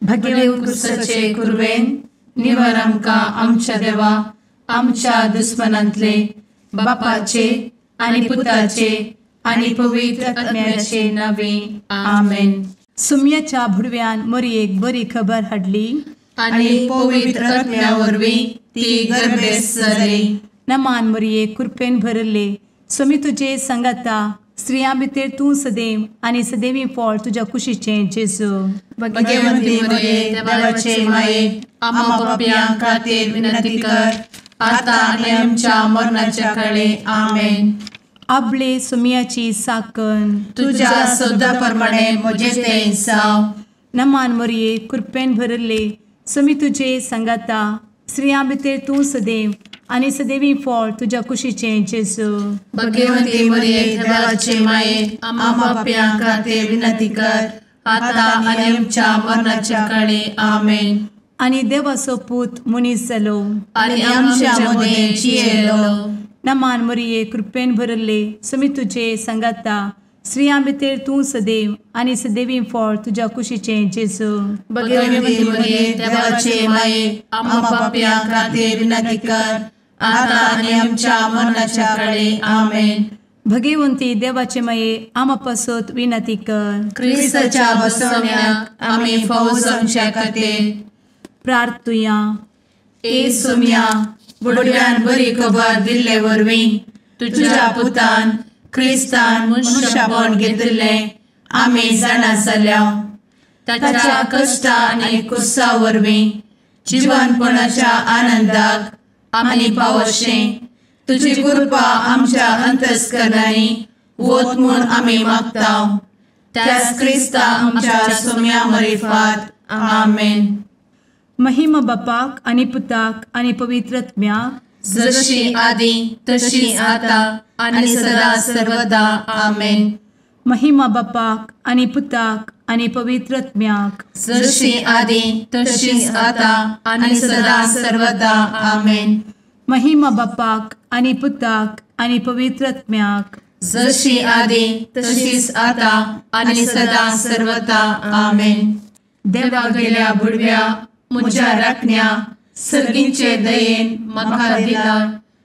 भगेवन कुर्साचे कुरवेन निवर आमकां आमच्या देवा आमच्या दुस्मनांतले बापाचे आनी पुताचे आनी पवित्र आत्म्याचे नावे आमेन. सुम्याच्या भुडव्यान मोरयेक बरी खबर हाडली आनी पवित्र आत्म्या वरवीं ती गर्भेस्त जाली. नमान मोरये, कृपेन भरले, स्वामी तुजे संगाता, स्त्रियां भितर तूं सदैव आनी सदैवी फळ तुज्या कुशीचें जेजू. भगवंती मोरये, देवाचे माये, आम्हा पापयां खातीर विनंती कर आता आनी आमच्या मरणाच्या काळे आमेन. आपले सुम्याची साकन तुज्या सदा प्रमाणे म्हजें तें जावं. नमान मोरये, कृपेन भरले, स्वामी तुजे संगाता, स्त्रियां भितर तूं सदैव आनी सदैवी फळ तुज्या कुशीचें जेजू. भगवंती मोरये, देवाचे माये, आम्हा पापयां खातीर विनंती कर आता आनी आमच्या मरणाच्या काळे आमेन. आनी देवाचो पूत मनीस जालो आनी आमच्या मदें जियेलो. नमान मोरये, कृपेन भरले, स्वामी तुजे संगाता, स्त्रियां भितर तूं सदैव आनी सदैवी फळ तुज्या कुशीचें जेजू. भगवंती मोरये, देवाचे माये, आम्हा पापयां खातीर विनंती कर आता आनी आमच्या मरणाच्या काळे आमेन. भगवंती देवाचे माये, आम्हा पासत विनंती कर. क्रिस्ताच्या बसवण्याक आमी फावो जावच्या खातीर प्रार्थुया. ए सुम्या, बुडव्यान बरी खबर दिल्ले वरवीं तुज्या पुतान क्रिस्तान मनुष्यपण घेतिल्लें आमी जाणा जाल्या. ताच्या कश्टा आनी कुर्सा वरवीं जिवनपणाच्या आनंदाक आमी पावशें तुजी कृपा आमच्या अंतस्करणांनी वत म्हूण आमी मागता. त्याच क्रिस्ता आमच्या सुम्या मरिफात आमेन. महिमा बापाक आनी पुताक आनी पवित्र आत्म्याक, जशी आदी तशी आता आनी सदा सर्वदा आमेन. महिमा बापाक आनी पुताक आनी पवित्र आत्म्याक, जशी आदी तशी आता आनी सदा सर्वदा आमेन. महिमा बापाक आनी पुताक आनी पवित्र आत्म्याक, जशी आदी तशीच आता आनी सदा सर्वदा आमेन. देवा गेल्या बुडव्या म्हज्या राखण्या सर्गींचे दयेन म्हाका दिला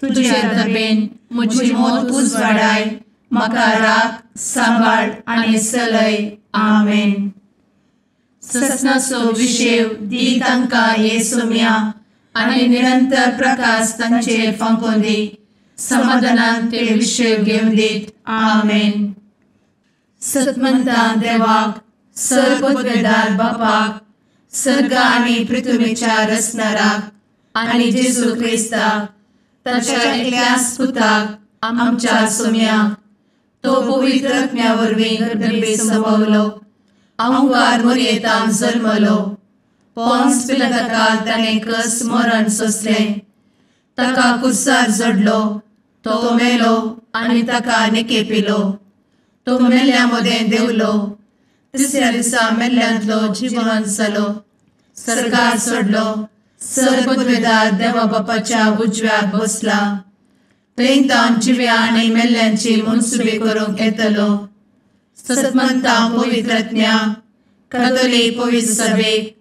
तुजे दबेन म्हजी मोत उजवाडाय म्हाका राख सांबाळ आनी सलय आमेन. ससनाचो विशेव दी तांकां हे सुम्या आनी निरंतर प्रकाश तांचेर फांकोवन दी समाधानान ते विशेव घेवन दीत आमेन. सतमंता देवाक सर्वपदवेदार बापाक सर्ग आनी पृथ्वीच्या रचणाराक आनी जेजू क्रिस्ताक ताच्या एकल्याच पुताक आमच्या सुम्याक तो पवित्र आत्म्या वरवीं गर्भे संभवलो अहंकार मोरयेतान जल्मलो पोन्स पिलाताकाल ताणें कस मरण सोंसलें ताका कुर्सार जडलो तो मेलो आनी ताका निकेपिलो तो मेल्ल्या मदें देंवलो तिसऱ्या दिसा मेल्ल्यांतलो जिवन जालो सर्गार सोडलो सर्वपदवेदार देवा बापाच्या उजव्याक बसला थंय तावन जिव्या आनी मेल्ल्यांची मनसुबी करूंक येतलो. सतमंता पवित्र आत्म्या कातोलीक पवित्र सभेक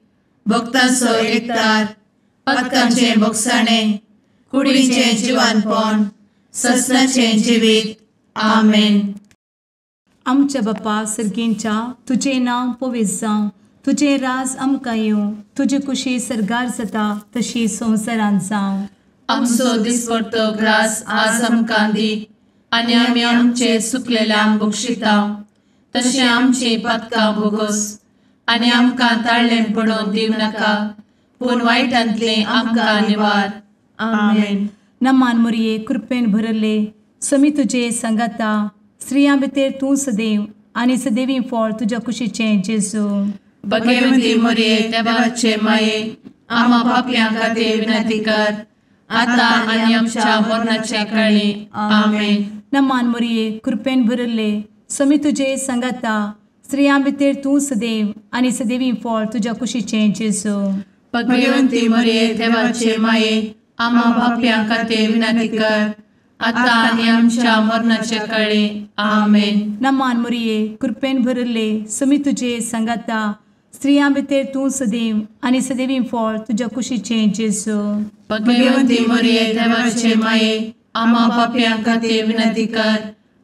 भक्तांचो एकतार पातकांचें भोगसाणें कुडीचें जिवानपण ससनाचें जिवीत आमेन. आमच्या बापा सर्गींच्या, तुजें नांव पवित्र जावं, तुजें राज आमकां येवं, तुजी कुशी सर्गार जाता तशी संवसारांत जावं. आमचो दिसपडतो ग्रास आज आमकां दी आनी आमी आमचे सुकलेल्यांक बक्षिता तशें आमची पातकां भोगोस आनी आमकां ताळ्ळें पडोवन दिवं नाका पूण वायटांतलें आमकां निवार आमेन. नमान मोरये, कृपेन भरले, स्वामी तुजे संगाता, स्त्रियां भितर तूं सदैव आनी सदैवी फळ तुज्या कुशीचें जेजू. भगवंती मोरये, देवाचे माये, आम्हा पापयां खातीर विनंती कर आता आनी आमच्या मरणाच्या काळी आमेन. नमान मोरये, कृपेन भरले, स्वामी तुजे संगाता, स्त्रियां भितर तूं सदैव आनी सदैवी फळ तुज्या कुशीचें जेजू. भगवंती मोरये, देवाचे माये, आम्हा पापयां खातीर विनंती कर आता आनी आमच्या मरणाच्या काळी आमेन. नमान मोरये, कृपेन भरले, स्वामी तुजे संगाता, स्त्रियां भितर तूं सदैव आनी सदैवी फळ तुज्या कुशीचें जेजू। भगवंती मरिये देवाचे माये, आम्हा पाप्यां खातीर विनंती कर,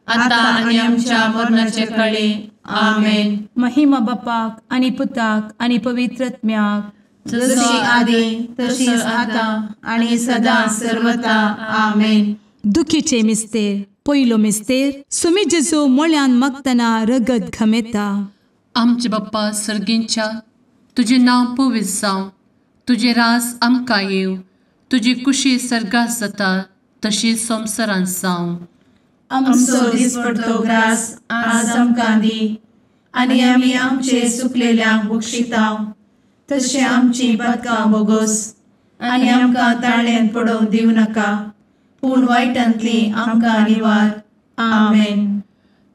आतां आनी आमच्या मरणाचे काळी। आमेन। महिमा बापाक आनी पुताक आनी पवित्र आत्म्याक, जशी आदी तशीच आतां आनी सदां सर्वता। आमेन। दुखीचे मिस्तेर। पयलो मिस्तेर, सुमी जेजू मोळ्यान मागतना रगत घमेता। आमचे बाप्पा सर्गींच्या, तुजें नांव पवित्र जावं, तुजें राज आमकां येवं, तुजी कुशी सर्गात जाता तशी संवसारांत जावं। आमचो दिसपडतो ग्रास आज आमकां दी, आनी आमी आमचे सुकलेल्यांक बक्षितांव, तशें आमची पातकां बोगोस, आनी आमकां ताळ्यांत पडोवंक दिवं नाका, पूण वायटांतली आमकां निवार। आमेन।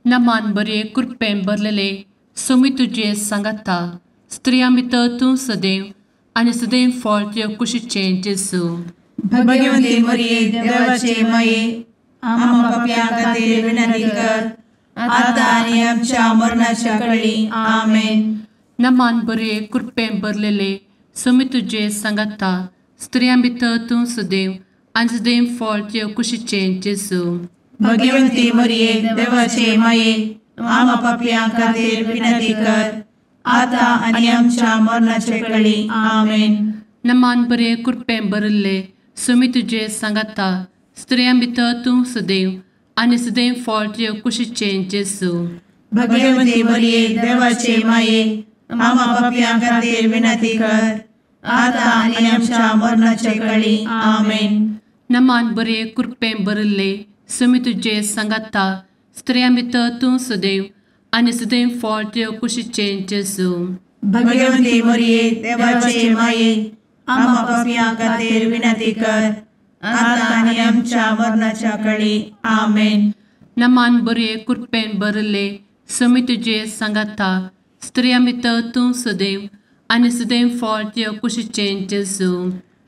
नमान बरे कृपेन भरलेले, सोमी तुजे सांगाता, स्त्रियां भितर तूं सदैव आनी सदैव फळ तुज्या कुशीचें जेजू। भगवंती मरिये देवाचे माये, आम्हा पाप्यां खातीर विनंती कर, आतां आनी आमच्या मरणाच्या काळी। आमेन। नमान बरे कृपेन भरलेले, सोमी तुजे सांगाता, स्त्रियां भितर तूं सदैव आनी सदैव फळ तुज्या कुशीचें जेजू। भगवंती मरिये देवाचे माये, आम्हा पाप्यां खातीर विनंती कर, आतां आनी आमच्या मरणाचे काळी। आमेन। नमान बरे कृपेन भरिल्ले, सोमी तुजे सांगाता, स्त्रियां भितर तूं सदैव आनी सदैव फळ तुज्या कुशीचें जेजू। भगवंती मरिये देवाचे माये, आम्हा पाप्यां खातीर विनंती कर, आतां आनी आमच्या मरणाचे काळी। आमेन। नमान बरे कृपेन भरिल्ले, सोमी तुजे सांगाता, स्त्रियां भितर तूं सदैव आनी सदैव फळ तुज्या कुशीचें जेजू। भगवंती मरिये देवाचे माये, आम्हा पाप्यां खातीर विनंती कर, आतां आनी आमच्या मरणाच्या काळी। आमेन। नमान बरे कृपेन भरिल्ले, सोमी तुजे सांगाता, स्त्रियां भितर तूं सदैव आनी सदैव फळ तुज्या कुशीचें जेजू।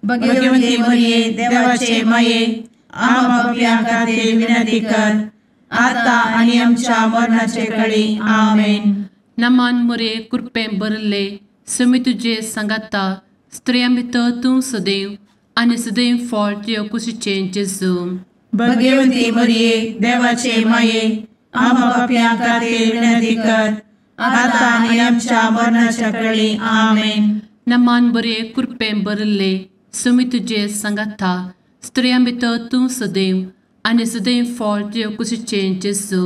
भगवंती मरिये देवाचे माये, आम्हा पाप्यां खातीर विनंती कर, आतां आनी आमच्या मरणाचे काळी। आमेन। नमान मरिये कृपेन भरिल्ले, सोमी तुजे सांगाता, स्त्रियां भितर तूं सदैव आनी सदैव फळ तुज्या कुशीचें जेजू। भगवंती मरिये देवाचे माये, आम्हा पाप्यां खातीर विनंती कर, आतां आनी आमच्या मरणाच्या काळी। आमेन। नमान बरे कृपेन भरिल्ले, सोमी तुजे सांगाता, स्त्रियां भितर तूं सदैव आनी सदैव फळ तुज्या कुशीचें जेजू।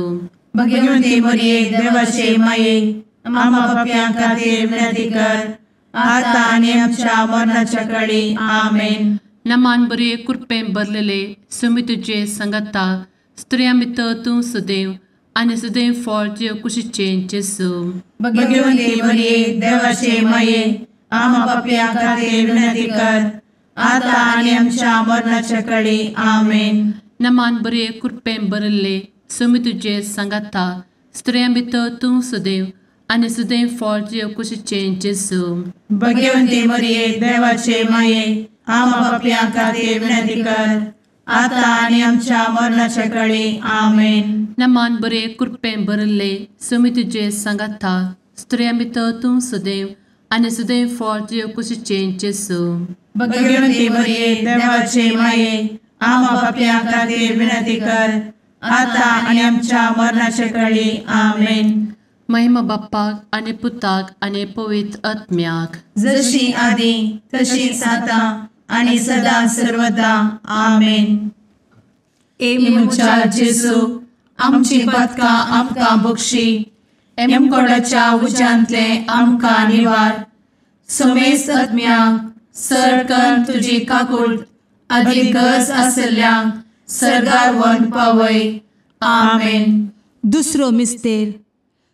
भगवंती मरिये देवाचे माये, आम्हा पाप्यां खातीर विनंती कर, आतां आनी आमच्या मरणाच्या काळी। आमेन। नमान बरे कृपेन भरलेले, सोमी तुजे सांगाता, स्त्रियां भितर तूं सदैव आनी सदैव फळ तुज्या कुशीचें जेजू। भगवंती मरिये देवाचे माये, आम्हा पाप्यां खातीर विनंती कर, आतां आनी आमच्या मरणाच्या काळी। आमेन। नमान बरे कृपेन भरिल्ले, सोमी तुजे सांगाता, स्त्रियां भितर तूं सदैव आनी सदैव फळ तुज्या कुशीचें जेजू। भगवंती मरिये देवाचे माये, आम्हा पाप्यां खातीर विनंती कर, आतां आनी आमच्या मरणाच्या काळी। आमेन। नमान बरे कृपेन भरिल्ले, सोमी तुजे सांगाता, स्त्रियां भितर तूं सदैव आनी सदैव फळ तुज्या कुशीचें जेजू। भगवंती मरिये देवाचे माये, आम्हा पाप्यां खातीर विनंती कर, आतां आनी आमच्या मरणाच्या काळी। आमेन। महिमा बाप्पाक आनी पुताक आनी पवित्र आत्म्याक, जशी आदी तशीच आतां आनी सदां सर्वदा। आमेन। ए म्हज्या जेजू, आमची पातकां आमकां बक्षी, एमकोडाच्या उज्यांतले आमकां निवार, समेस्त आत्म्यांक सर कर तुजी काकूट आदी गरज आसल्ल्यांक सर्गार व्हरून पावय। आमेन। दुसरो मिस्तेर,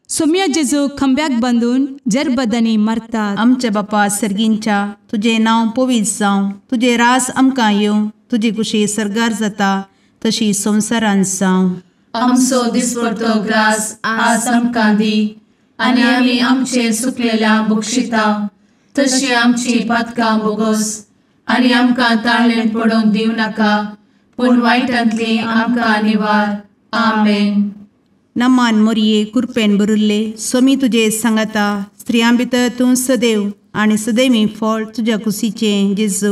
सोम्या जेजू खांब्याक बांदून जरबदांनी मारतात। आमच्या बापा सर्गींच्या, तुजें नांव पवित्र जावं, तुजें राज आमकां येवं, तुजी कुशी सर्गार जाता तशी संवसारांत जावं। आमचो दिसपडतो ग्रास आज आमकां दी, आनी आमी आमचे सुकलेल्यांक बक्षिता, तशी आमची पातकां बोगोस, आनी आमकां ताळ्ळेंत पडोवंक दिवं नाका, पूण वायटांतली आमकां निवार। आमेन। नमान मोरये कृपेन भरिल्ले, स्वामी तुजे सांगाता, स्त्रियां भितर तूं सदैव आनी सदैवी फळ तुज्या कुशीचें जेजू।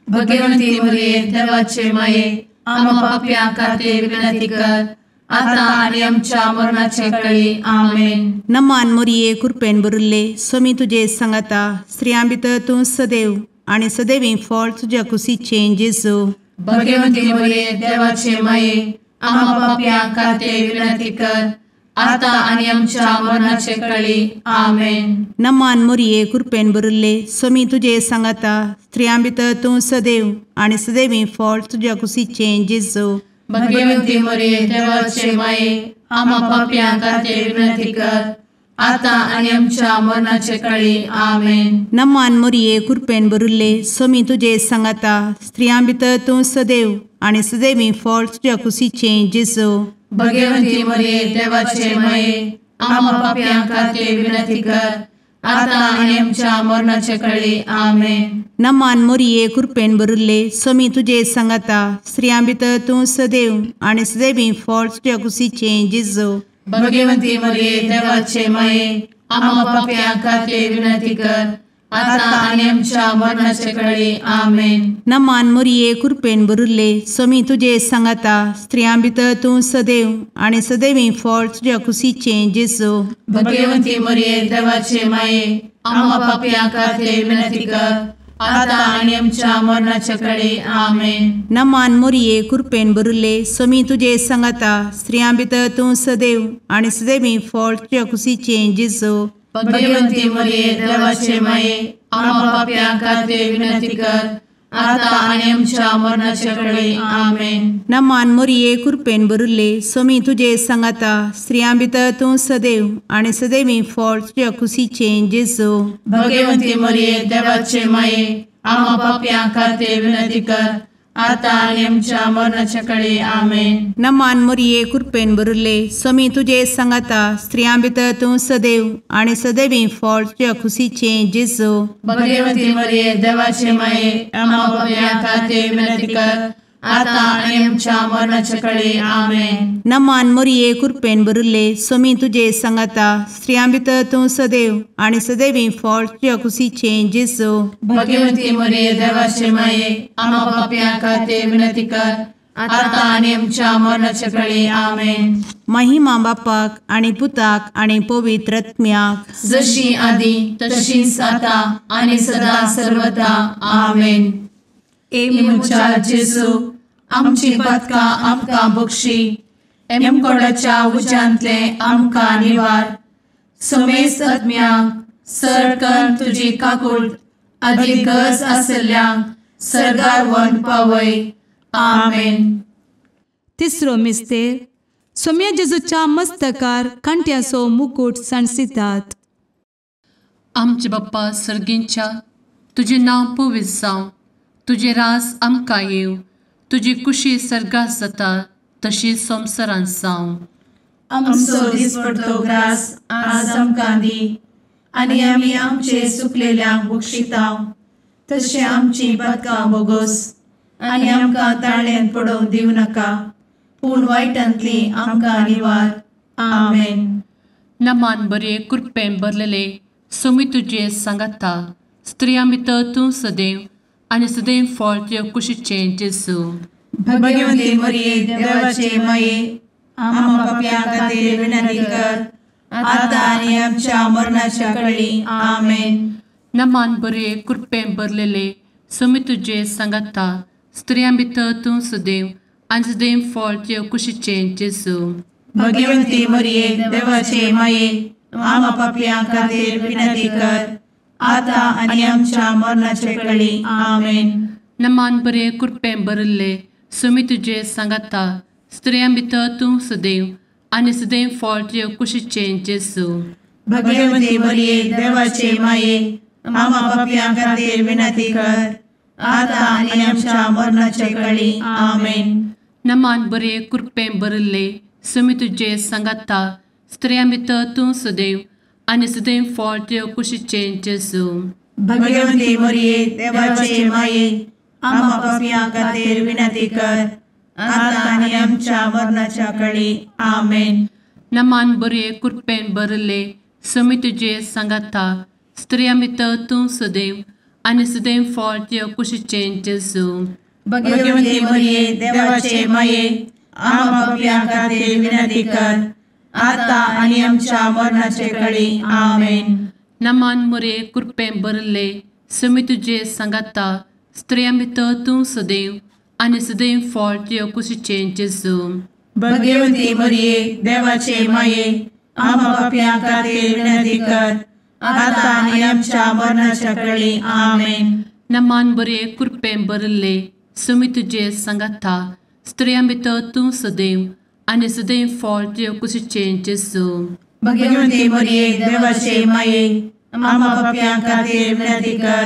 भगवंती मरिये देवाचे माये आम्हा पाप्यां खातीर विनंती कर आता आनी आमच्या मरणाचे वेळी। आमेन। नमान मोरये कृपेन भरिल्ले स्वामी तुजे सांगाता स्त्रियां भितर तूं सदैव आनी सदैवी फळ तुज्या कुशीचें जेजू। भगवंती मरिये देवाचे माये आम्हा पाप्यां खातीर विनंती कर आता आनी आमच्या मरणाचे वेळी। आमेन। नमान मोरये कृपेन भरिल्ले स्वामी तुजे सांगाता स्त्रियां भितर तूं सदैव आनी सदैवी फळ तुज्या कुशीचें जेजू। भगवंती मरिये देवाचे माये आम्हा पाप्यां खातीर विनंती कर आता आनी आमच्या मरणाचे वेळी। आमेन। नमान मोरये कृपेन भरिल्ले स्वामी तुजे सांगाता स्त्रियां भितर तूं सदैव आनी सदैवी फळ तुज्या कुशीचें जेजू। भगवंती मरिये देवाचे माये आम्हा पाप्यां खातीर विनंती कर आता आनी आमच्या मरणाचे वेळी। आमेन। नमान मोरये कृपेन भरिल्ले स्वामी तुजे सांगाता स्त्रियां भितर तूं सदैव आनी सदैवी फळ तुज्या कुशीचें जेजू। भगवंती मरिये देवाचे माये आम्हा पाप्यां खातीर विनंती कर आता आनी आमच्या मरणाचे वेळी। आमेन। नमान मोरये कृपेन भरिल्ले स्वामी तुजे सांगाता स्त्रियां भितर तूं सदैव आनी सदैवी फळ तुज्या कुशीचें जेजू। भगवंती मरिये देवाचे माये आम्हा पाप्यां खातीर विनंती कर आता आनी आमच्या मरणाचे वेळी। आमेन। नमान मोरये कृपेन भरिल्ले स्वामी तुजे सांगाता स्त्रियां भितर तूं सदैव आनी सदैवी फळ तुज्या कुशीचें जेजू। भगवंती मरिये देवाचे माये आम्हा पाप्यां खातीर विनंती कर आता आनी आमच्या मरणाचे वेळी। आमेन। नमान मोरये कृपेन भरिल्ले स्वामी तुजे सांगाता स्त्रियां भितर तूं सदैव आनी सदैवी फळ तुज्या कुशीचें जेजू। भगवंती मरिये देवाचे माये आम्हा पाप्यां खातीर विनंती कर आता आनी आमच्या मरणाचे वेळी। आमेन। नमान मोरये कृपेन भरिल्ले स्वामी तुजे सांगाता स्त्रियां भितर तूं सदैव आनी सदैवी फळ तुज्या कुशीचें जेजू। भगवंती मरिये देवाचे माये आम्हा पाप्यां खातीर विनंती कर आता आनी आमच्या मरणाचे वेळी। आमेन। नमान मोरये कृपेन भरिल्ले स्वामी तुजे सांगाता स्त्रियां भितर तूं सदैव आनी सदैवी फळ तुज्या कुशीचें जेजू। भगवंती मरिये देवाचे माये आम्हा पाप्यां खातीर विनंती कर आता आनी आमच्या मरणाचे वेळी। आमेन। महिमा बापाक आनी पुताक आनी पवित्र आत्म्याक जशी आदी तशीच आता आनी सदा सर्वदा। आमेन। ए म्हज्या जेजू आमची पातकां आमकां बक्षी एमकोडाच्या उज्यांतले आमकां निवार समेस्त आत्म्यांक सरकन तुजी काकूट आदी गरज आशिल्ल्यांक सर्गार व्हरून पावय। आमेन। तिसरो मिस्तेर सोम्या जेजूच्या मस्तकार कांट्याचो मुकूट सांडसितात। आमचे बाप्पा सर्गींच्या तुजें नांव पवित्र जावं, तुजें राज आमकां येवं, तुजी कुशी सर्गात जाता तशी संवसारांत जावं। आमचो दिसपडतो ग्रास आज आमकां दी आनी आमी आमचे सुकलेल्यांक बक्षिता तशें आमची पातकां बोगोस आनी आमकां ताळ्यांत पडोवंक दिवं नाका पूण वायटांतली आमकां निवार। आमेन। नमान बरे कृपेन भरलेले स्वामी तुजे सांगाता स्त्रियां भितर तूं सदैव आनी सदैव फळ तुज्या कुशीचें जेजू। भगवंती मरिये देवाचे माये आम्हा पाप्यां खातीर विनंती कर आता आनी आमच्या मरणाच्या वेळी। आमेन। नमान बरे कृपेन भरलेले स्वामी तुजे सांगाता स्त्रियां भितर तूं सदैव आनी सदैव फळ तुज्या कुशीचें जेजू। भगवंती मरिये देवाचे माये आम्हा पाप्यां खातीर विनंती कर आता आनी आमच्या मरणाचे वेळी। आमेन। नमान बरे कृपेन भरिल्ले स्वामी तुजे सांगाता स्त्रियां भितर तूं सदैव आनी सदैव फळ तुज्या कुशीचें जेजू। भगवंती मरिये देवाचे माये आम्हा पाप्यां खातीर विनंती कर आता आनी आमच्या मरणाचे वेळी। आमेन। नमान बरे कृपेन भरिल्ले स्वामी तुजे सांगाता स्त्रियां भितर तूं सदैव आनी सदैव फळ तुज्या कुशीचें जेजू। भगवंती मरिये देवाचे माये आम्हा पाप्यां खातीर विनंती कर आता आनी आमच्या मरणाच्या वेळी। आमेन। नमान बरे कृपेन भरिल्ले स्वामी तुजे सांगाता स्त्रियां भितर तूं सदैव आनी सदैव फळ तुज्या कुशीचें जेजू. भगवती मरिये देवाचे माये आम्हा पाप्यां खातीर विनंती कर आता आनी आमच्या मरणाचे कळी. आमेन. नमान मोरये कृपेन भरिल्ले स्वामी तुजे सांगाता स्त्रियां भितर तूं सदैव आनी सदैव फळ तुज्या कुशीचें जेजू. भगवती मरिये देवाचे माये आम्हा पाप्यां खातीर विनंती कर आता आनी आमच्या मरणाच्या कळी. आमेन. नमान बरे कृपेन भरिल्ले स्वामी तुजे सांगाता स्त्रियां भितर तूं सदैव आनी सदैव फळ तुज्या कुशीचें जेजू. भगवती मरिये देवाचे माये आम्हा पाप्यां खातीर विनंती कर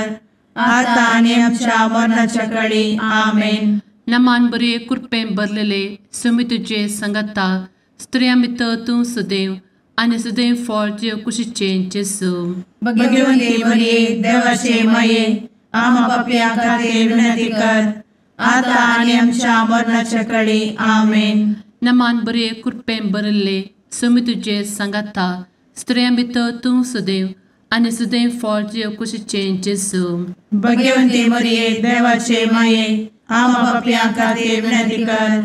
आता आनी आमच्या मरणाच्या कळी. आमेन. नमान बरे कृपेन भरलेले स्वामी तुजे सांगाता स्त्रियां भितर तूं सदैव आनी सदैव फळ तुज्या कुशीचें जेजू. भगवती मरिये देवाचे माये आम्हा पाप्यां खातीर विनंती कर आता आनी आमच्या मरणाच्या कळी. आमेन. नमान बरे कृपेन भरिल्ले स्वामी तुजे सांगाता स्त्रियां भितर तूं सदैव आनी सदैव फळ तुज्या कुशीचें जेजू. भगवती मरिये देवाचे माये आम्हा पाप्यां खातीर विनंती कर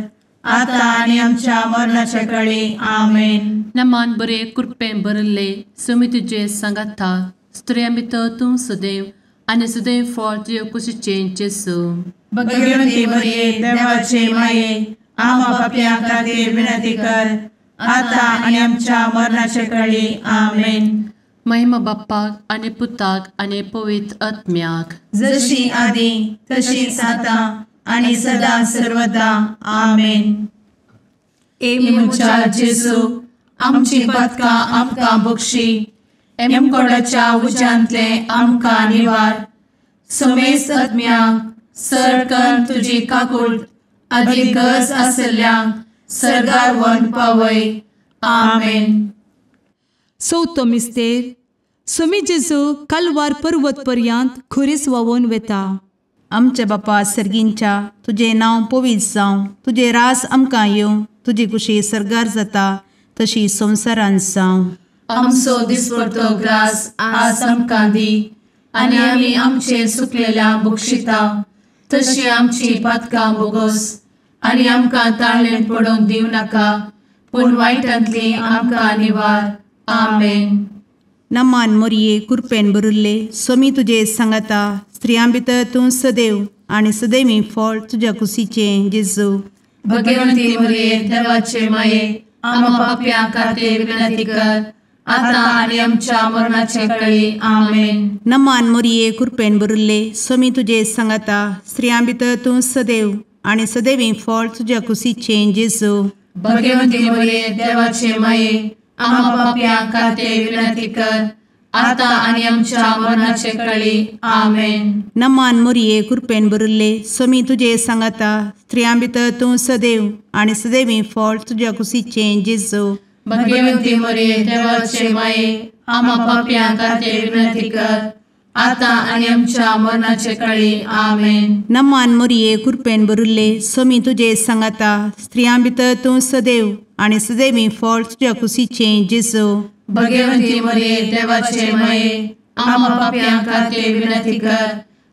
आता आनी आमच्या मरणाच्या कळी. आमेन. नमान बरे कृपेन भरिल्ले स्वामी तुजे सांगाता स्त्रियां भितर तूं सदैव आनी सदैव फळ तुज्या कुशीचें जेजू. भगवती मरिये देवाचे माये आम्हा पाप्यां खातीर विनंती कर आता आनी आमच्या मरणाच्या कळी. आमेन. महिमा बाप्पाक आनी पुताक आनी पवित्र आत्म्याक, जशी आदी तशीच आता आनी सदा सर्वदा. आमेन. ए म्हज्या जेजू आमची पातकां आमकां बक्षी, एमकोडाच्या उज्यांतले आमकां निवार, समेस्त आत्म्यांक सरकन तुजी काकूट आदी गरज आशिल्ल्यांक सर्गार व्हरून पावय. आमेन. चवथो मिस्तेर स्वामी जेजू कालवार पर्वत पर्यंत खुरीस व्हांवून वेता. आमच्या बापा सर्गींच्या तुजें नांव पवित्र जावं, तुजें राज आमकां येवं, तुजी कुशी सर्गार जाता तशी संवसारांत जावं. आमचो दिसपडतो ग्रास आज आमकां दी आनी आमी आमचे सुकलेल्या बक्षिता तशी आमची पातकां बोगोस आनी आमकां ताळेन पडोवंक दिवं नाका, पूण वायटांतली आमकां निवार. आमेन. नमान मोरये कृपेन भरिल्ले स्वामी तुजे सांगाता स्त्रियां भितर तूं सदैव आनी सदैवी फळ तुज्या कुशीचें जेजू. भगवती मोरये देवाचे माये आम्हा पाप्यां खातीर विनंती कर आता आनी आमच्या मरणाचे कळी. आमेन. नमान मोरये कृपेन भरिल्ले स्वामी तुजे सांगाता स्त्रियां भितर तूं सदैव आनी सदैवी फळ तुज्या कुशीचें जेजू. भगवती मोरये देवाचे माये आम्हा पाप्यां खातीर विनंती कर आता आनी आमच्या मरणाचे कळी. आमेन. नमान मोरये कृपेन भरिल्ले स्वामी तुजे सांगाता स्त्रियां भितर तूं सदैव आनी सदैवी फळ तुज्या कुशीचें जेजू. भगवती मोरये देवाचे माये आम्हा पाप्यां खातीर विनंती कर आता आनी आमच्या मरणाचे कळी. आमेन. नमान मोरये कृपेन भरिल्ले स्वामी तुजे सांगाता स्त्रियां भितर तूं सदैव आनी सदैवी फळ तुज्या कुशीचें जेजू. भगवती मोरये देवाचे माये आम्हा पाप्यां खातीर विनंती कर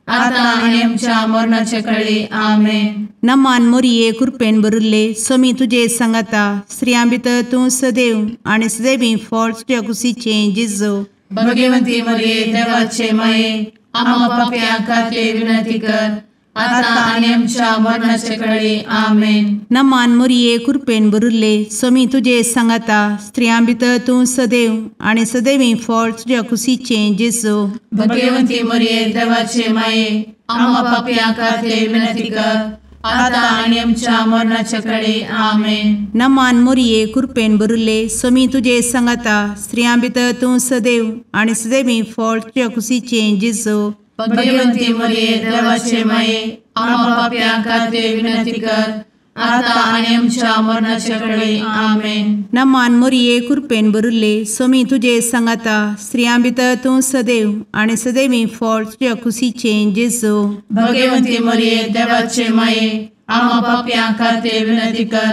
आता आनी आमच्या मरणाचे कळी. आमेन. नमान मोरये कृपेन भरिल्ले स्वामी तुजे सांगाता स्त्रियां भितर तूं सदैव आनी सदैवी फळ तुज्या कुशीचें जेजू. भगवती मोरये देवाचे माये आम्हा पाप्यां खातीर विनंती कर आता आनी आमच्या मरणाचे कळी. आमेन. नमान मोरये कृपेन भरिल्ले स्वामी तुजे सांगाता स्त्रियां भितर तूं सदैव आनी सदैवी फळ तुज्या कुशीचें जेजू. भगवती मोरये देवाचे माये आम्हा पाप्यां खातीर विनंती कर आता आनी आमच्या मरणाचे कळी. आमेन. नमान मोरये कृपेन भरिल्ले स्वामी तुजे सांगाता स्त्रियां भितर तूं सदैव आनी सदैवी फळ तुज्या कुशीचें जेजू. भगवती मोरये देवाचे माये आम्हा पाप्यां खातीर विनंती कर आता आनी आमच्या मरणाचे कळी. आमेन. नमान मोरये कृपेन भरिल्ले स्वामी तुजे सांगाता स्त्रियां भितर तूं सदैव आनी सदैवी फळ तुज्या कुशीचें जेजू. भगवती मोरये देवाचे माये आम्हा पाप्यां खातीर विनंती कर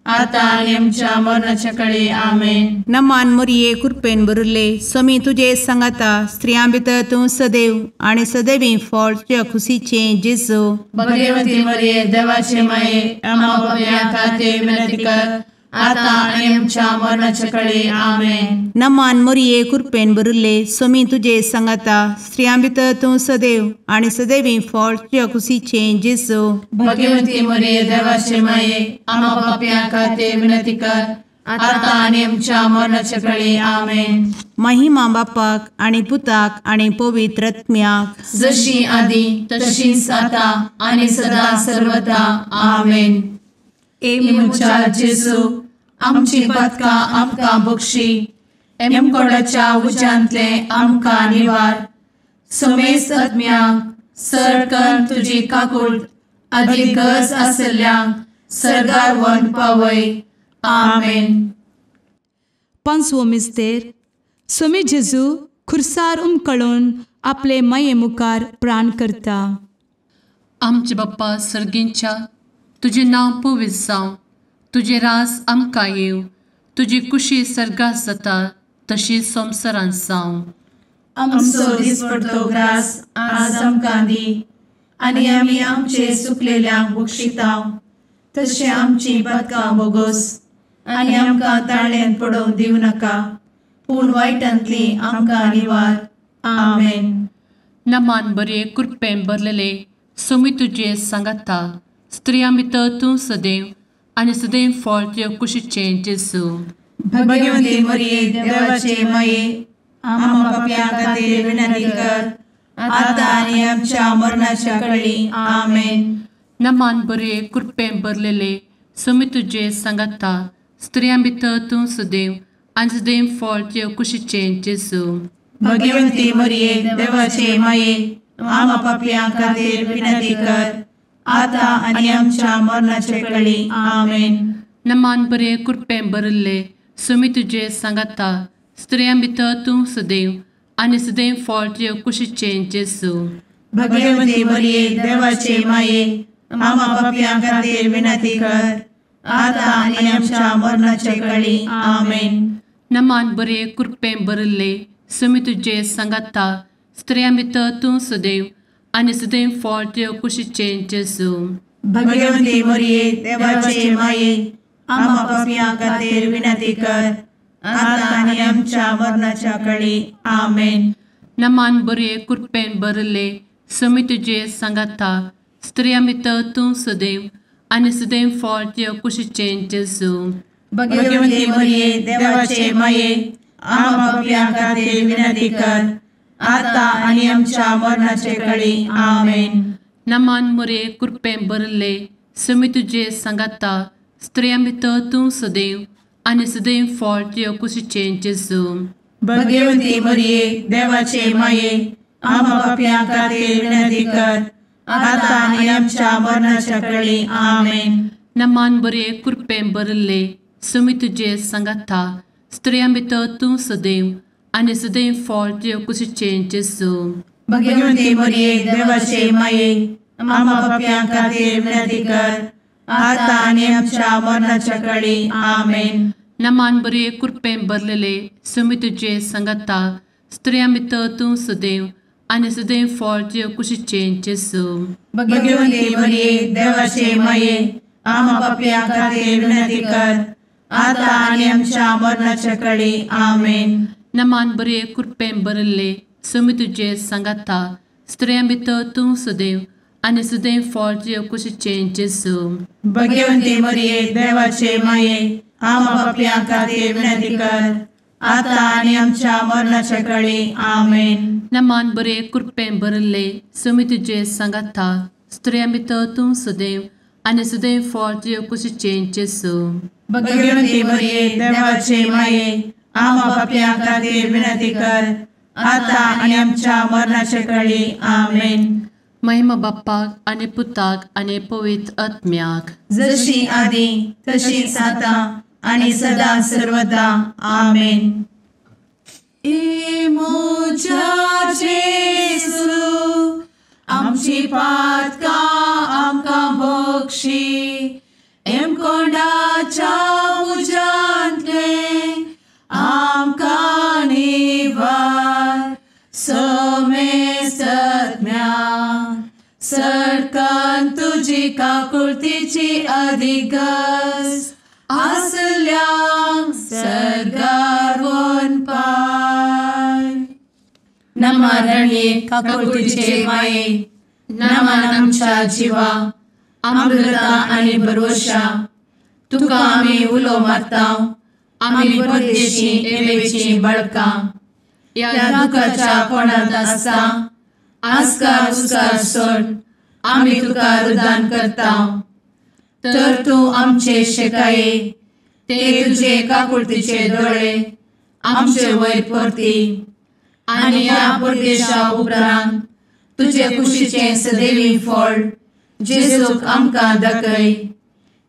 आतां आनी आमच्या मरणाच्या कळे. आमेन. नमान मोरये कृपेन भरिल्ले, स्वामी तुजे सांगाता, स्त्रियां भितर तूं सदैव आनी सदैवी फळ तुज्या खुशीचें जेजू. भगवती मरिये देवाचे माये, आम्हा पाप्यां खातीर विनंती कर, आतां आनी आमच्या मरणाच्या कळे. आमेन. नमान मोरये कृपेन भरिल्ले, स्वामी तुजे सांगाता, स्त्रियां भितर तूं सदैव आनी सदैवी फळ तुज्या खुशीचें जेजू. भगवती मरिये देवाचे माये, आम्हा पाप्यां खातीर विनंती कर, आतां आनी आमच्या मरणाच्या कळे. आमेन. महिमा बापाक आनी पुताक आनी पवित्र आत्म्याक, जशी आदी तशीच आतां आनी सदा सर्वदा. आमेन. ए म्हज्या जेजू, आमची पातकां आमकां बक्षी, एमकोडाच्या उज्यांतले आमकां निवार, समेस्त आत्म्यांक सरकन तुजी काकूट आदी गरज आसल्ल्यांक सर्गार व्हरून पावय. आमेन. पांचवो मिस्तेर. स्वामी जेजू खुर्सार उमकळून आपले माये मुखार प्राण करता. आमचे बाप्पा सर्गींच्या, तुजें नांव पवित्र जावं, तुजें राज आमकां येवं, तुजी कुशी सर्गात जाता तशी संवसारांत जावं. आमचो दिसपडतो ग्रास आज आमकां दी, आनी आमी आमचे सुकलेल्यांक बक्षितांव, तशें आमची पातकां बोगोस, आनी आमकां ताळ्यांत पडोवंक दिवं नाका, पूण वायटांतली आमकां निवार. आमेन. नमान बरे कृपेन भरलेले, स्वामी तुजे सांगाता, स्त्रियां भितर तूं सदैव आनी सदैव फळ तुज्या कुशीचें जेजू. भगवती मरिये देवाचे माये, आम्हा पाप्यां खातीर विनंती कर, आतां आनी आमच्या मरणाच्या कळी. आमेन. नमान बरे कृपेन भरलेले, स्वामी तुजे सांगाता, स्त्रियां भितर तूं सदैव आनी सदैव फळ तुज्या कुशीचें जेजू. भगवती मरिये देवाचे माये, आम्हा पाप्यां खातीर विनंती कर, आतां आनी आमच्या मरणाच्या कळी. आमेन. नमान बरे कृपेन भरिल्ले, स्वामी तुजे सांगाता, स्त्रियां भितर तूं सदैव आनी सदैव फळ तुज्या कुशीचें जेजू. भगवती मरिये देवाचे माये, आम्हा पाप्यां खातीर विनंती कर, आतां आनी आमच्या मरणाच्या कळी. आमेन. नमान बरे कृपेन भरिल्ले, स्वामी तुजे सांगाता, स्त्रियां भितर तूं सदैव आनी सदैव फळ तुज्या कुशीचें जेजू. भगवती मरिये देवाचे माये, आम्हा पाप्यां खातीर विनंती कर, आतां आनी आमच्या मरणाच्या कळी. आमेन. नमान बरे कृपेन भरिल्ले, स्वामी तुजे सांगाता, स्त्रियां भितर तूं सदैव आनी सदैव फळ तुज्या कुशीचें जेजू. भगवती मरिये देवाचे माये, आम्हा पाप्यां खातीर विनंती कर, आतां आनी आमच्या मरणाचे कळी. आमेन. नमान मरिये कृपेन भरिल्ले, स्वामी तुजे सांगाता, स्त्रियां भितर तूं सदैव आनी सदैव फळ तुज्या कुशीचें जेजू. भगवती मरिये देवाचे माये, आम्हा पाप्यां खातीर विनंती कर, आतां आनी आमच्या मरणाच्या कळी. आमेन. नमान बरे कृपेन भरिल्ले, स्वामी तुजे सांगाता, स्त्रियां भितर तूं सदैव आनी सदैव फळ तुज्या कुशीचें जेजू. भगवती मरिये देवाचे माये, आम्हा पाप्यां खातीर विनंती कर, आतां आनी आमच्या मरणाच्या कळी. आमेन. नमान बरे कृपेन भरलेले, स्वामी तुजे सांगाता, स्त्रियां भितर तूं सदैव आनी सदैव फळ तुज्या कुशीचें जेजू. भगवती मरिये देवाचे माये, आम्हा पाप्यां खातीर विनंती कर, आतां आनी आमच्या मरणाच्या कळी. आमेन. नमान बरे कृपेन भरिल्ले, स्वामी तुजे सांगाता, स्त्रियां भितर तूं सदैव आनी सदैव फळ तुज्या कुशीचें जेजू. भगवती मरिये देवाचे माये, आम्हा पाप्यां खातीर विनंती कर, आतां आनी आमच्या मरणाच्या कळी. आमेन. नमान बरे कृपेन भरिल्ले, स्वामी तुजे सांगाता, स्त्रियां भितर तूं सदैव आनी सदैव फळ तुज्या कुशीचें जेजू. भगवती मरिये देवाचे माये, आम्हा पाप्यां खातीर विनंती कर, आतां आनी आमच्या मरणाच्या कळी. आमेन. महिमा बाप्पाक आनी पुताक आनी पवित्र आत्म्याक, जशी आदी तशीच आतां आनी सदा सर्वदा. आमेन. ए म्हज्या जेजू, आमची पातकां आमकां बक्षी, एमकोंडाच्या कारण तुजी काकुळतीची अधिगस आसल्यांक सर्गार वनपाय. नमा रणये काकुळतीचे माये, नमन आमच्या जिवा, अमृता आनी भरवशा, तुका आमी उलो मारता, आमी परदेशी एवेची बळकां, ह्या दुखाच्या कोणांत आसता आस्कार उस्कार सोड आमी तुका रुदान करता. तर तूं आमचे शेकाये ते तुजे काकुळतीचे दोळे आमचे वयर परती आनी ह्या परदेशा उपरांत तुजे कुशीचें सदैवी फळ जेजूक आमकां दाखय.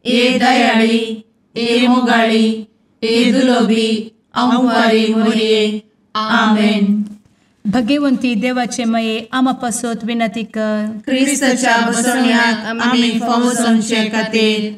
ए दयाळी, ए मोगाळी, ए दुलोबी अंवारी मोरये. आमेन. भगवंती देवाचे मये आमा पासत विनंती कर. क्रिस्ताच्या बसवण्याक आमी फावो जावचे खातीर.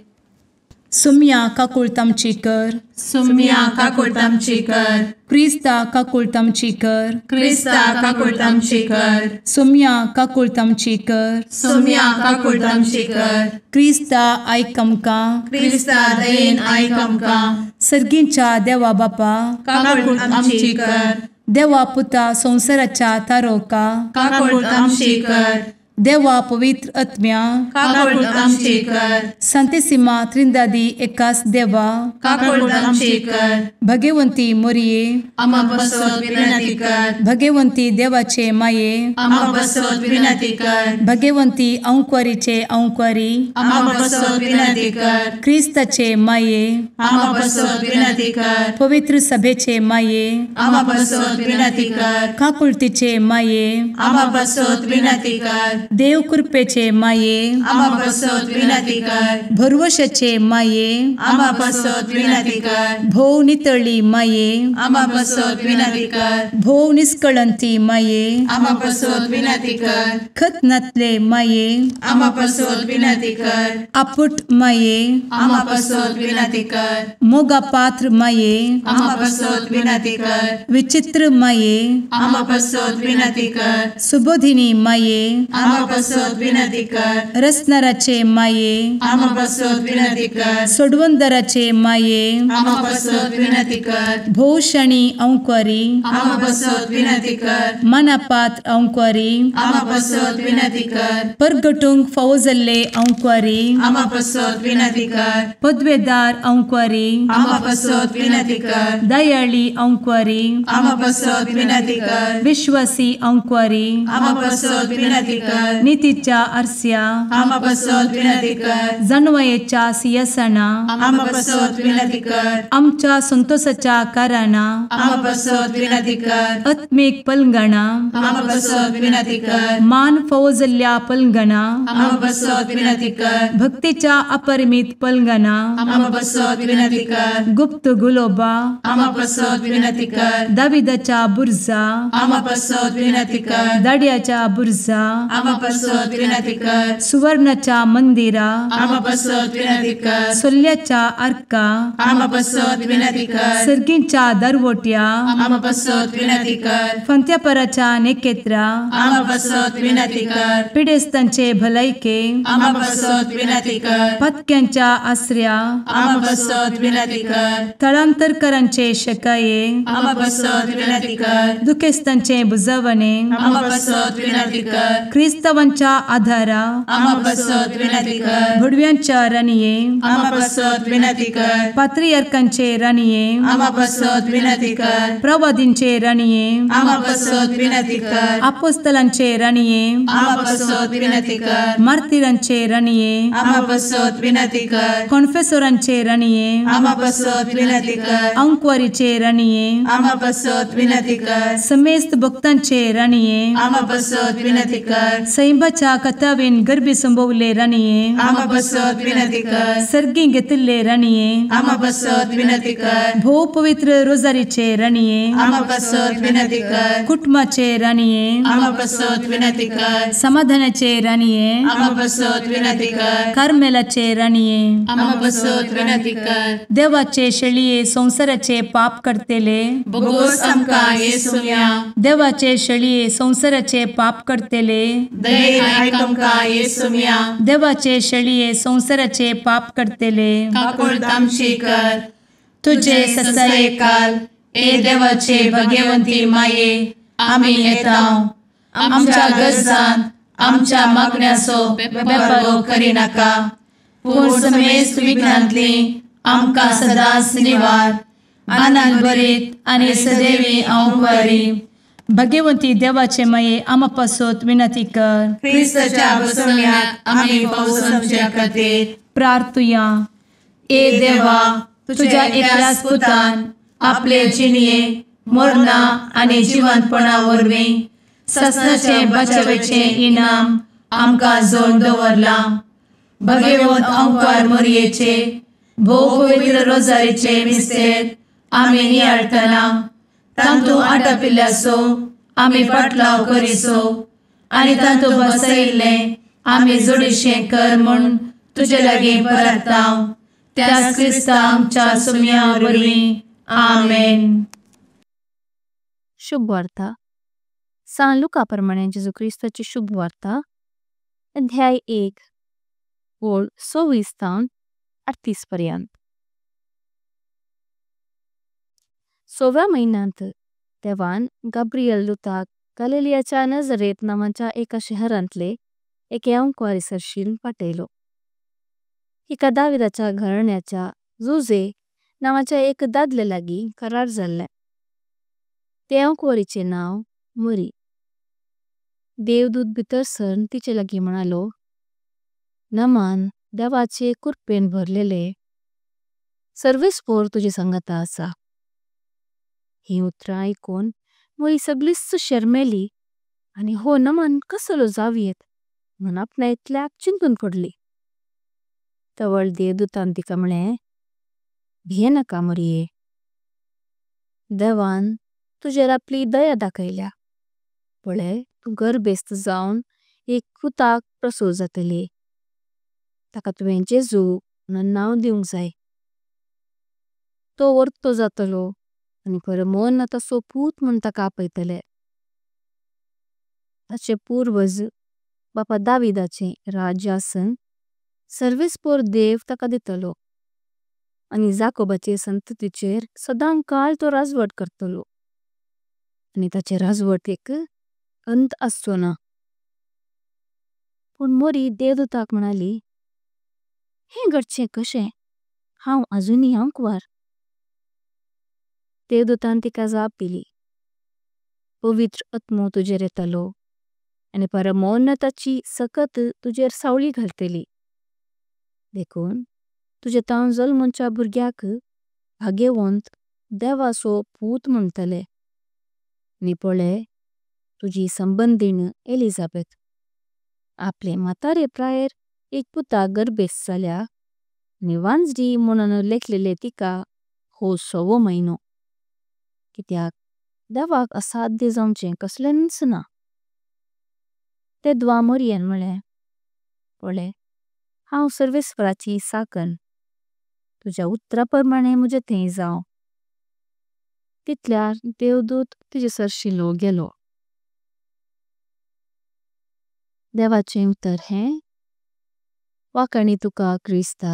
सुम्या काकुळतामची कर. सुम्या काकुळतामची कर. क्रिस्ता काकुळतामची कर. क्रिस्ता काकुळतामची कर. सुम्या काकुळतामची कर. सुम्या काकुळतामची कर. क्रिस्ता आयक आमकां. क्रिस्ता दयेन आयक आमकां. सर्गींच्या देवा बापा काकुळतामची कर. देवा पुता संवसाराच्या तारोका काकुळतामची कर. देवा पवित्र आत्म्या काकुळतामची कर. संतेसिमा त्रिंदादी एकास देवा काकुळतामची कर. भगवंती मोरये आमा पासत विनंती कर. भगवंती देवाचे माये आमा पासत विनंती कर. भगवंती अंकुरीचे अंकुरी आमा पासत विनंती कर. क्रिस्ताचे माये आमा पासत विनंती कर. पवित्र सभेचे माये आमा पासत विनंती कर. काकुळतीचे माये आमा पासत विनंती कर. देव कृपेचे माये आमा पासत विनंती कर. भरवशाचे माये आमा पासत विनंती कर. भोव नितळी माये आमा पासत विनंती कर. भोव निष्कळंती माये आमा पासत विनंती कर. खतनातले माये आमा पासत विनंती कर. आपुट माये आमा पासत विनंती कर. मोगा पात्र माये आमा पासत विनंती कर. विचित्र माये आमा पासत विनंती कर. सुबोधिनी माये आमा पासत विनंती कर. रसनाराचे माये आमा पासत विनंती कर. सोडवंदराचे माये आमा पासत विनंती कर. भोवशणी अंकुरी आमा पासत विनंती कर. मनापात्र अंकुरी आमा पासत विनंती कर. परगटूंक फावो जाल्ले अंकुरी आमा पासत विनंती कर. पदवेदार अंकुरी आमा पासत विनंती कर. दयाळी अंकुरी आमा पासत विनंती कर. विश्वासी अंकुरी आमा पासत विनंती कर. नितीच्या आरस्या आमा पासत विनंती कर. जानवयेच्या सिंहासना आमा पासत विनंती कर. आमच्या संतोषाच्या कारणा आमा पासत विनंती कर. आत्मीक पलंगणा आमा पासत विनंती कर. मान फावो जाल्ल्या पलंगणा आमा पासत विनंती कर. भक्तीच्या अपरिमित पलंगणा आमा पासत विनंती कर. गुप्त गुलोबा आमा पासत विनंती कर. दाविदाच्या बुर्जा आमा पासत विनंती कर. दाड्याच्या बुर्जा आमा पासत विनंती कर. सुवर्णाच्या मंदिरा आमा पासत विनंती कर. सोल्ल्याच्या आर्का आमा पासत विनंती कर. सर्गींच्या दरवट्या आमा पासत विनंती कर. फंत्यापराच्या नेकेत्रा आमा पासत विनंती कर. पिडेस्तांचे भलायके आमा पासत विनंती कर. पत्क्यांच्या आसऱ्या आमा पासत विनंती कर. थळांतरकरांचे शकाये आमा पासत विनंती कर. दुखेस्तांचे बुजवणे आमा पासत विनंती कर. क्रिस्तावांच्या आधारा आमा पासत विनंती कर. भडव्यांच्या राणये आमा पासत विनंती कर. पात्रियार्कांचे राणये आमा पासत विनंती कर. प्रवादींचे राणये आमा पासत विनंती कर. आपोस्तलांचे राणये आमा पासत विनंती कर. मार्तिरांचे राणये आमा पासत विनंती कर. कॉन्फेसोरांचे राणये आमा पासत विनंती कर. अंकुवारीचे राणये आमा पासत विनंती कर. समेस्त भक्तांचे राणये आमा पासत विनंती कर. सैंबाच्या कथावेन गर्भी संभवले राणये आमा पासत विनंती कर. सर्गी घेतिल्ले राणये आमा पासत विनंती कर. भोव पवित्र रोजारीचे राणये आमा पासत विनंती कर. कुटुंबाचे राणये आमा पासत विनंती कर. समाधानाचे राणये आमा पासत विनंती कर. कार्मेलाचे राणये आमा पासत विनंती कर. देवाचे शेळये संवसाराचे पाप करतेले बोगोस आमकां येसुम्या देवाचे शेळये संवसाराचे पाप करतेले दयेन आयक आमकां येसुम्या। देवाचे शेळये संवसाराचे पाप करतले काकुळट आमची कर। तुजे ससायेकाल ए देवाचे भगवंती माये आमी येता आमच्या गरजांत आमच्या मागण्याचो बेपर्वो करिनाका, पूण समेस्त विघ्नांतली आमकां सदांच निवार। आनंद भरीत आनी सदैवी अंकुरी भगवंती देवाचे माये आमा पासत विनंती कर। क्रिस्ताच्या बसवण्याक आमी फावो समच्या खातीर प्रार्थुया। ए देवा, तुझ्या एकल्याच पुतान आपले जिणये मरणा आनी जिवंतपणा वरवीं ससनाचे बचावेचे इनाम आमकां जोड दवरलां। भगवंत अंकार मोरयेचे भोव पवित्र रोजारीचे मिस्तेर आमी नियाळटना तांतू आटापिल्ल्याचो आमी पाटलाव करिसो आनी तांतू बसयिल्लें आमी जोडीशें कर म्हूण तुजे लागीं परता त्याच क्रिस्ता आमच्या सुम्या वरवीं। आमेन। शुभ वार्ता सान लुका प्रमाणे जेजू क्रिस्ताची शुभ वार्ता अध्याय 1 ओळ 26 तावन 38 पर्यंत। 6व्या महिन्यांत देवान गाब्रिएल दूताक गलिलियाच्या नजरेत नावाच्या एका शहरांतले एके अंकवारी सरशीन पाठयलो। हिका दाविदाच्या घराण्याच्या जुजे नावाच्या एक दादले लागी करार जाल्ले। ते अंकवारीचे नाव मोरी। देवदूत भितर सरन तिचे लागी म्हणालो, नमान देवाचे कुरपें भरलेले सर्वेस्पोर तुजे संगता असा। ही उत्तरां आयकून मोरी सगळीच शर्मेली आनी हो नमान कसलो जावयेत म्हण आपणा इतल्याक चिंतून पडली। तवळ देवदूतान तिका म्हळे, भिये नका मोरिये, देवान तुजेर आपली दया दाखयल्या। पळे तू गर्भेस्त जाऊन एक पुताक प्रसूव जातली, तका तुवें जेजू म्हणून नाव दिवंक जाय। तो वर्तो जातलो आनी परमोन्नताचो पूत म्हण तका आपयतले। ताचे पूर्वज बापा दाविदाचे राज्यासन सर्वेस्पोर देव तका दितलो आनी जाकोबाचे संततीचेर सदां काल तो राजवट करतलो आनी ताचे राजवटेक अंत आसचो ना। पण मोरी देवदूताक म्हणाली, हें घडचें कशें, हांव अजुनी अंकवार। देवदूतान तिका जाप दिली, पवित्र आत्मो तुजेर येतलो आनी परमोन्नताची सकत तुजेर सावली घालतली, देखून तुजे तावन जल्मच्या बुर्ग्याक भागेवंत देवाचो पूत म्हणतले। आनी पळे तुजी संबंधीन एलिजाबेथ आपले म्हातारे प्रायेर एक पुताक गर्भेस्त जाल्या आनी वांजडी म्हणून लेखलेले तिका हो 6वो महिनो, कित्याक देवाक असाध्य जावचें कसलेंच ना। तेद्वा मोरियेन म्हळे, पळे हांव सर्वेस्पराची साकन, तुज्या उत्तरा प्रमाणे म्हजे थें जाव। तितल्यार देवदूत तिजे सरशिलो गेलो। देवाचें उत्तर हें वाखाणी तुका क्रिस्ता।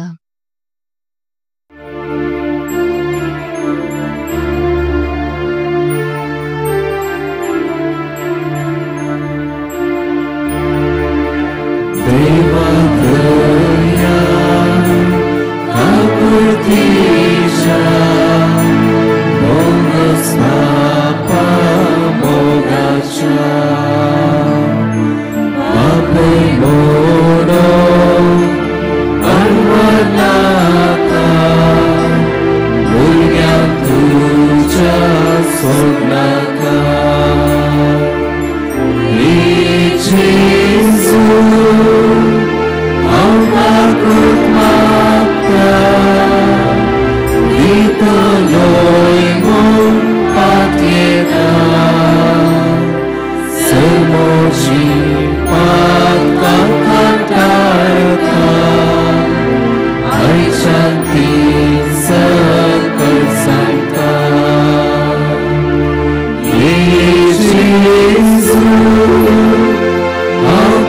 Oh.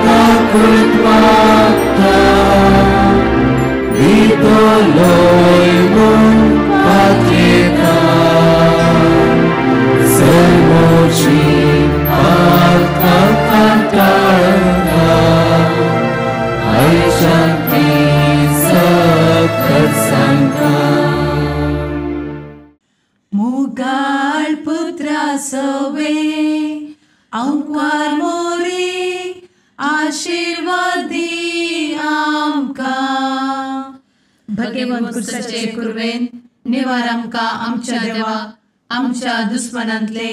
भगेवंत कुर्साचे कुरवेन निवार आमकां आमच्या देवा आमच्या दुस्मनांतले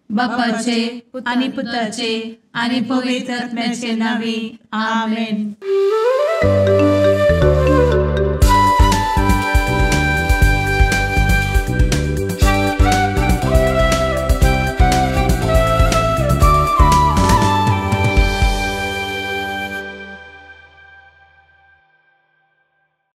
बापाचे आनी पुताचे आनी पवित्र आत्म्याचे नांवी आमेन।